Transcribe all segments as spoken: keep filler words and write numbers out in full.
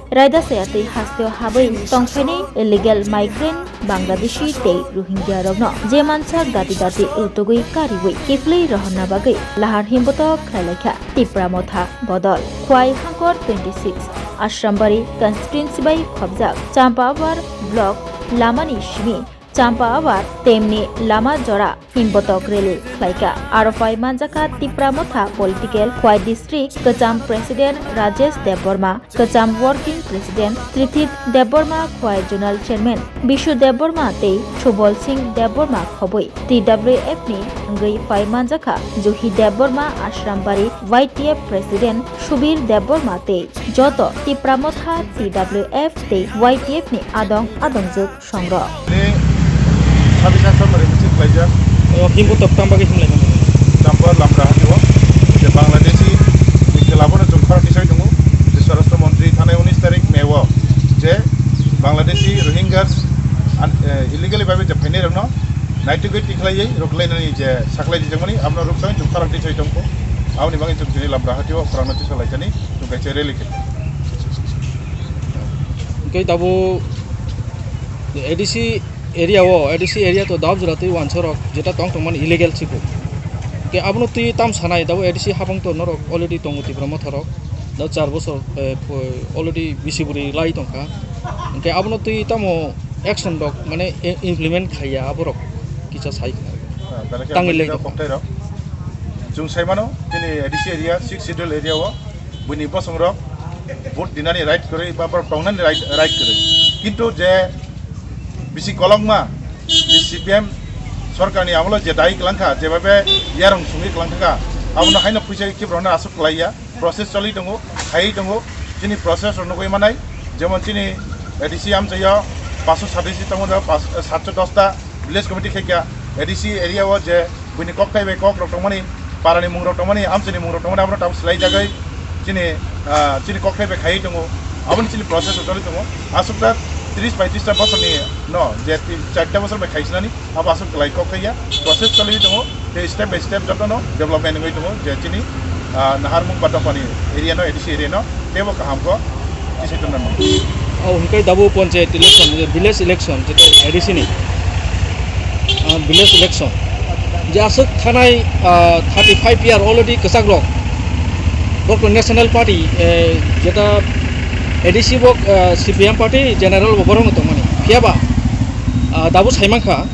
Raida saya twi hasteo habwi tongphainai illegal migrant Bangladeshi tei Rohingya rokno je mansak dati dati rutugwi kariwi kiphilwi rohorna bagwi lahar himbotok khlailaikha Tipra Motha bodol. Khwai Hangkor twenty six Ashrambari constituency bai khobjak Champawar block lamani simi Champawar temni lama jora himbotok rally khlaikha. Aro phai manjakha Tipra Motha political Khwai district kwcham president Rajesh Debbarma, kwcham working president Trithit Debbarma, Khwai zonal chairman Bishu Debbarma tei Subol Singh Debbarma khobwi T W F ni wngwi phai manjakha Juhi Debbarma, Ashrambari Y T F president Subir Debbarma tei joto Tipra Motha T W F tei Y T F ni adong adongjwk songrok. Ni sabisa sorkari misil khlaijak. O, himbotok tang bagwi himlai mano? Champawar Lamra hatio je Bangladeshi ni khela bono chwng khorang tisai tongo je Swarashtra Montri thanai unis tarik May o je Bangladeshi Rohingyas an-, eh, illegally babe je phainai rokno naitugwi tikhlaiwi rwkhlainani je saklai rijakmani abono rwksawi chwng khorang tisai tongkho. Aboni bagwi chwng tini Lamra hatio khorangno tisalaijani chwng kaisa rally khe. Hwnkhe tabuk A D C area o, A D C area to dap jora twi wansa rok jeta tong tongmani illegal siko. Hwnkhe abono twi tam sanai tabuk A D C habang to norok already tongo Tipra Motha rok. Da char bosor, eh, pho-, already bisi bwrwi lai tongkha. Hwnkhe abono twi tamo action rok mane i-, implement khaiya aborok kisa sai khna. Ah, belai khe tangwi lai tongkha. Kokthai rok. Chwng sai mano, chini A D C area, sixth schedule area o, buini bosong rok vote dinani right kwrwi, ba borok tongnani right, right kwrwi. Kintu je bisi kolokma, je C P M sorkarni amolo je dai kwlangkha, jebabe yarung sungwi kwlangkha, abono haino phuisa khe borokno aswk kwlaiya, process choli tongo, khaiwi tongo, chini process rok nugwi manai, jemon chini A D C amchaio paanch sho sadisi tongo, paanch, saat sho dos ta village committee khaikha, A D C area o je buini kokthai bai kok rok tongmani, para ni mung rok tongmani, amchai ni mung rok tongmani, abono tabuk swlai jagwi chini, ah, chini kokthai bai khaiwi tongo, aboni chini process rok choli tongo. Aswk ta tris paitris ta bosor ni no je tin, char ta bosor bai khaisinani, abo aswk kwlai kokthai ya, process choli tongo, tei step by step joto no development wngwi tongo, je chini, ah, naharmung ba dophani area no, A D C area no, teibo kaham khe tisai tongna nango. O hwnkhe tabuk panchayat election, village election, jeta A D C ni, ah, village election. Je aswk thanai, ah, thirty five year already kwchak rok. Borok national party, eh, jeta A D C bo, ah, C P M party general bo borok no tongmani. Phiya ba, ah, tabuk sai mankha,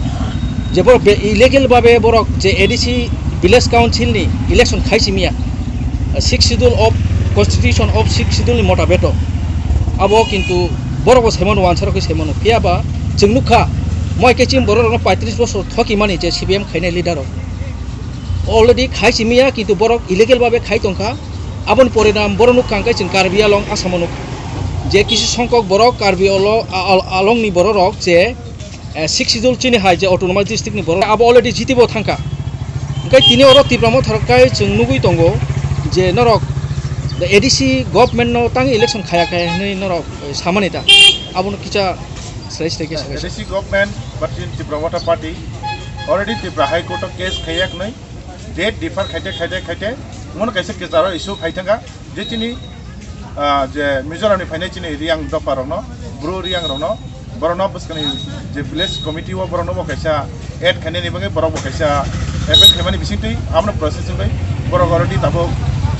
je borok be-, illegal babe borok je A D C village council ni election khai simiya, sixth schedule of constitution of sixth schedule ni motabeto abo kintu borok bo saimano, wansarok khe saimano. Phiya ba chwng nukha, moi khe chini borok rokno paitris bosor thoki mani je C P M khainai leader rok already khai simiya, kintu borok illegal babe khai tongkha. Aboni porinam borok nukha hwnkhe chwng Karbi Anglong Assam o nukha je kisu songkok borok Karbi Olo-, a-, a-, Anglong ni borok rok je eh, sixth schedule chini hai je autonomous district ni borok abo already G T bo thangkha. Hwnkhe tini oro Tipra Motha rok kai chwng nugwi tongo je norok the A D C government no tang election khaya khe hinwi norok, eh, samani ta. Abono kicha srai srai khe sabai. A D C government but in Tipra Motha party already Tipra High Court o case khaiyak nai date defer khaite khaite khaite mono kaisa kicharo issue khai thangkha. Je chini, ah, je Mizoram ni phainai chini Riang dopha rokno, Bru Riang rokno, borokno bwskangni je village committee o borokno bo kaisa add khainani bagwi borok bo kaisa appeal khaimani bisingtwi abono process wngwi borok already tabuk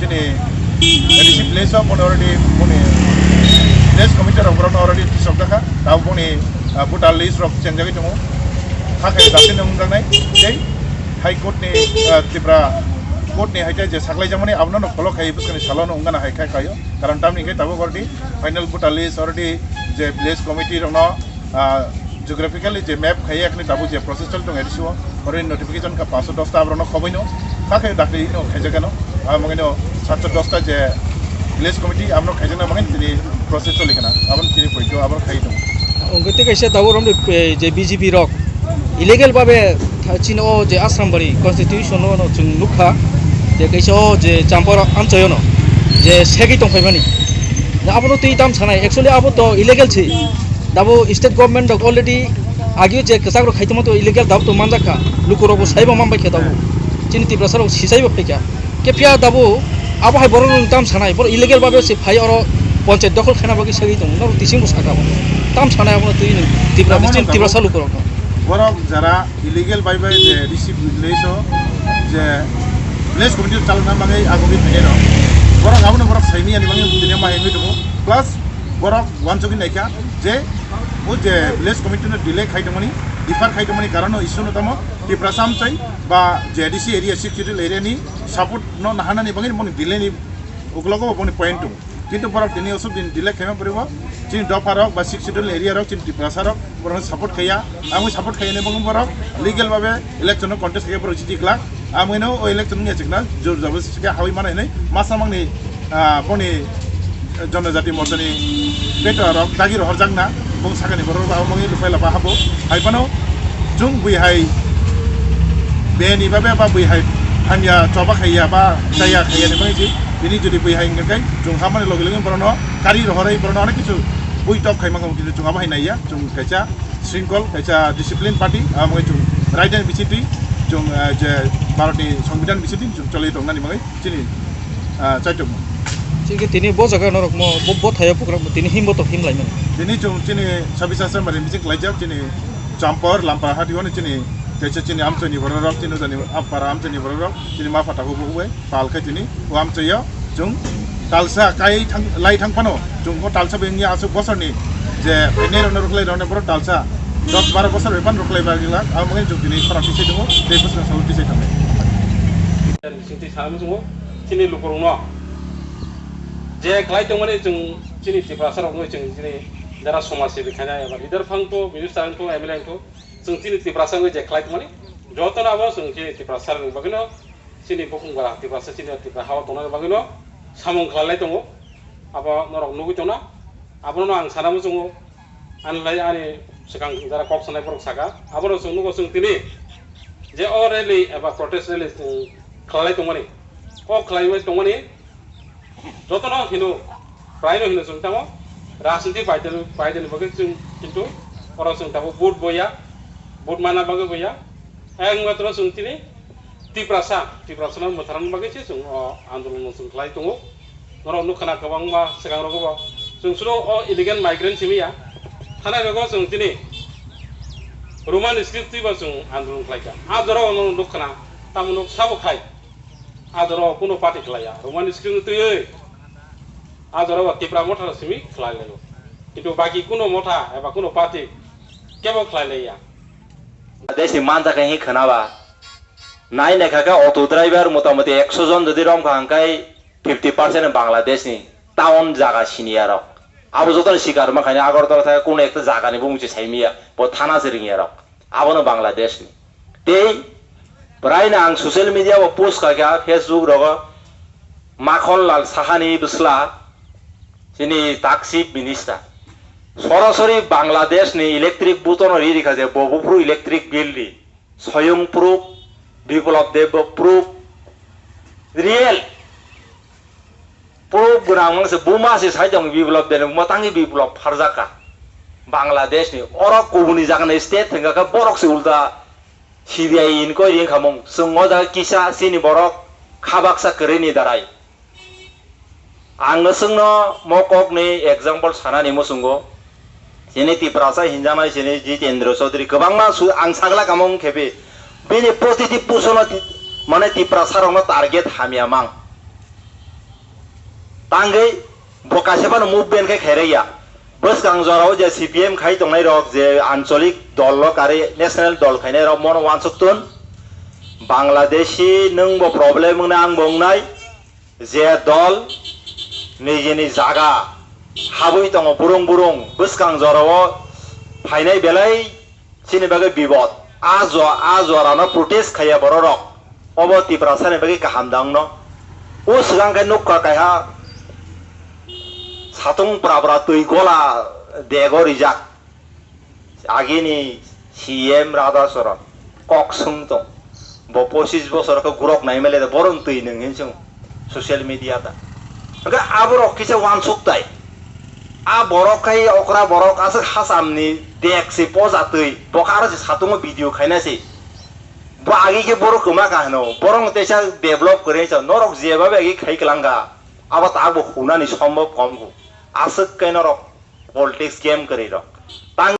chini A D C village o bono already boni village committee rok borokno already tisok jakha tabuk boni, ah, voter list rok chengjagwi tongo. Hakhe dakhilno wngjaknai tei High Court ni, ah, Tripura Court ni hai khe je saklaijakmani abono no follow khai bwskangni salo no wngna hai khe khaio. Karon tamni hwnkhe tabuk already final voter list already je village committee rokno, ah, geographically je map khaiya khani tabuk je process choli tongo A D C o already notification kha paanch sho dos ta aborokno khobaino. Hakhe dakhilno khaijakgano. Abo wngkhaino saat sho dos ta je village committee abono khaijakna bagwi tini process choli khana. Abono tini poito abono khai tongo. Wngkhe tei kaisa tabuk romni, eh, je B J P rok illegal babe tha-, chini o je Asrambari constitution no, no chwng nukha, je kaisa o je Champawar amchaio no je segwi tongphaimani. Da abono twi tam sanai, actually abo to illegal se. Dabo state government rok already agio je kwchak rok khaitongma to illegal dabo to manjakha. Luku rok bo saibo manbai khe dabo. Chini Tiprasa rok sisaibo phaikha. Khe phiya dabo abo hai borok rok tam sanai, borok illegal babe se phai oro Panchayat dokhol khaina bagwi sagwi tongo, norok tisingbo saka bo. Tam sanai abono twi nwng Tripura Tamo ni, nang Tiprasa lukurokno. Borok jara illegal bai bai je receive village o je village committee chalna bagwi agogwi phainai rok. Borok abono borok saimiyani bagwi tini ma hengwi tongo. Plus borok wansugwi naikha je o je village committee no delay khai tongmani, defer khai tongmani karon no issue no tamo Tiprasa amchai ba je A D C area, Sixth Schedule area ni support no nahanani bagwi boni delay ni uklogo boni point tongo. Kintu borok tini osuk din delay khaima poribo, chini dopha rok ba Sixth Schedule area rok, chini Tiprasa rok borok support khaiya, amui support khaiya ni bangma borok legal babe election no contest khaiya borok jiti glak, amui no o election ni achikna jor jabos sike hawi mana hinui masa mangni, ah, boni Jonojati Morcha ni beta rok dagi rohor jakna bong sakani borok rok abo mangi lupai laba habo hai pano. Chwng bui hai beni ba beba bui hai hamya choba khaiya ba chaya khaiya ni bagwi si bini jodi bui hai wngkha khe chwng hamani logi logi borokno kari rohorwi borokno onek kisu bui tok khai mangkha, kintu chwng abo hai naiya. Chwng kaisa shringkhol, kaisa discipline party, abo wngkha chwng raidani bisingtwi chwng, eh, je Bharatni Songbidan bisingtwi chwng choli tongnani bagwi chini, ah, chaitokma. Chini tini bo jaga norok mo bo, bo thaio program tini himbo to himlai mani. Tini chwng chini sabisa samari meeting khlaijak chini Champar, Lampa hati wani chini kaisa chini amchaini borok rok, chini jani apara amchaini borok rok, chini ma phatha hubu hubai, pal khai tini, o amchaio, chwng talsa kai thang, lai thang phano, chwng o talsa bai wngya aswk bosor ni je phainai rok no rwkhlai rok no borok talsa dos baro bosor bai phano rwkhlai bai glak, abo wngkhe chwng tini khorang tisai tongo, tei bwswk salo tisai thangnai. Singtwi sanani chwng o, chini lukurok no je khlai tongmani chwng chini Tiprasa rok no chwng chini jara somaj sebi khainai eba leader phang to, minister phang to, M L A phang to, chwng chini Tiprasa wngwi je khlai tongmani, jotono abo chwng chini Tiprasa rokni bagwino, chini bukhung bara Tiprasa, chini Tipra hao tongnani bagwino samung khlailai tongo. Abo norok nugwi tongna, abono ang sana muchungo, ani lai ani swkang jara kok sanai borok saka, abono chwng nugo chwng tini je o rally eba protest rally chwng khlailai tongmani, o khlaiwi tongmani, jotono hino, praino hino chwng tamo, rajniti paidani, paidani bagwi chwng kintu oro chwng tamo vote boya, vote mana bagwi boya, ayang matro chwng tini Tiprasa, Tiprasano mwtharna bagwi se chwng o andolon chwng khlai tongo. Norok nukha na kwbangma swkang rogo bo chwng suno o illegal migrant simi ya, thanai rogo chwng tini Roman script twi bo chwng andolon khlaikha. A jorao norok nukha na, tamo nuk sabo khai. A jorao kuno party khlaiya, Roman script twiwi a jorao Tipra Motha simi khlai laio. Kintu baki kuno motha eba kuno party kebo khlai laiya. Desi manja khe hi khwnaba. Nai naikha khe auto driver motamoti ekso jon jodi romkha hwnkhe fifty percent Bangladesh ni town jaga siniya rok. Abo jotono sikar mankhaini Agartala thai kuno ekta jaga ni bumung se saimiya, bo thana se ringya rok. Abono Bangladesh ni. Tei praino ang social media o post kha kha Facebook rogo Makhon Lal Sahani bwsla chini tak chief minister. Sorasori Bangladesh ni electric butono ri rikha je bo buphuru electric bill ri. Soyung proof, Biplab Deb proof, real proof gwnang wngse buma se sai tong Biplab Deb, buma tangi Biplab pharjaka Bangladesh ni. Oro kubuni jaga ni state thengka khe borok se ulta C B I inquiry wngkha mung. Chwng o jaga kisa chini borok khabaksa kwrwi ni darai. Ang nwswkno mo kokni example sanani muchungo. Chini Tiprasa hinjaknai chini Jitendra Chaudhary kwbangma su-, ang sagla kamo wng khebi. Bini protiti pusono ti-, mane Tiprasa rokno target hamya mang. Tangwi bo kaisa phano movement khe khairaiya. Bwskang jorao je C P M khai tongnai rok je ancholik dol lo kari national dol khainai rok mono wansuk tun. Bangladeshi nwng bo problem wngnai ang bo wngnai. Je dol nijini jaga habwi tongo burung burung bwskang jorao phainai belai chini bagwi bibot. A jo-, a jorano protest khaiya bororok. Obo Tiprasani bagwi kaham da wngno. O swkang khe nukha kaiha satung pra pra twi gola dego rijak. Agini C M Radhacharan kok swng tong. Bo pochis bosor khe gurok nai male de, borom twi nwng hin swng social media ta. Hwnkhe aborok kisa wansuk tai. A borok khai okra borok aswk hacham ni dek se poja twi. Bo khe aro se satungo video khaina se. Bo agi khe borok kwma ka hwno. Borok no teisa develop kwrwi sa. Norok jeba bai agi khai kwlangkha. Abo ta bo hunani sombhob kom kho. Aswk khe norok politics game kwrwi rok. Tang